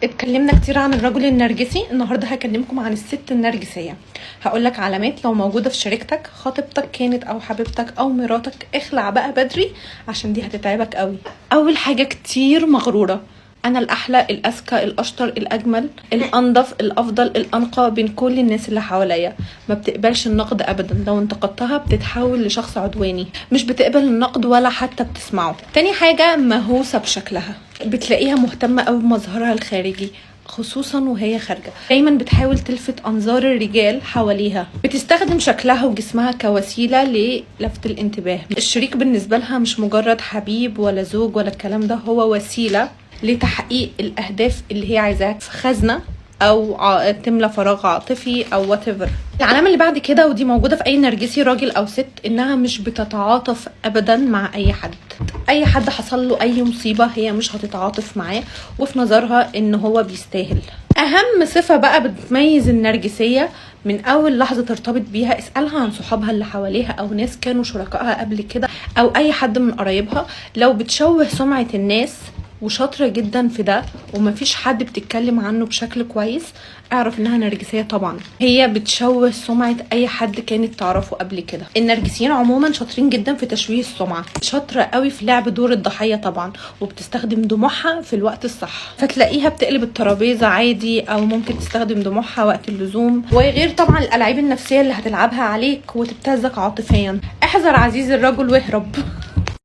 اتكلمنا كتير عن الرجل النرجسي، النهارده هكلمكم عن الست النرجسية. هقولك علامات لو موجودة في شريكتك، خطيبتك كانت او حبيبتك او مراتك، اخلع بقى بدري عشان دي هتتعبك قوي. اول حاجة، كتير مغرورة. انا الاحلى، الاذكى، الاشطر، الاجمل، الانظف، الافضل، الانقى بين كل الناس اللي حواليا. ما بتقبلش النقد ابدا، لو انتقدتها بتتحول لشخص عدواني، مش بتقبل النقد ولا حتى بتسمعه. تاني حاجة، مهووسة بشكلها. بتلاقيها مهتمة قوي بمظهرها الخارجي، خصوصا وهي خارجة. دايما بتحاول تلفت أنظار الرجال حواليها، بتستخدم شكلها وجسمها كوسيلة للفت الانتباه. الشريك بالنسبة لها مش مجرد حبيب ولا زوج ولا الكلام ده، هو وسيلة لتحقيق الأهداف اللي هي عايزاها في خزنة او تملى فراغ عاطفي او whatever. العلامة اللي بعد كده، ودي موجودة في اي نرجسي راجل او ست، انها مش بتتعاطف ابدا مع اي حد. اي حد حصل له اي مصيبة هي مش هتتعاطف معاه، وفي نظرها ان هو بيستاهل. اهم صفة بقى بتميز النرجسية، من اول لحظة ترتبط بيها اسالها عن صحابها اللي حواليها او ناس كانوا شركائها قبل كده او اي حد من قرايبها. لو بتشوه سمعه الناس وشاطره جدا في ده ومفيش حد بتتكلم عنه بشكل كويس، اعرف انها نرجسية. طبعا هي بتشوه سمعه اي حد كانت تعرفه قبل كده. النرجسيين عموما شاطرين جدا في تشويه السمعه، شاطرة قوي في لعب دور الضحية طبعا، وبتستخدم دموعها في الوقت الصح، فتلاقيها بتقلب الترابيزة عادي، او ممكن تستخدم دموعها وقت اللزوم، وغير طبعا الالعاب النفسية اللي هتلعبها عليك وتبتزك عاطفيا. احذر عزيزي الرجل واهرب.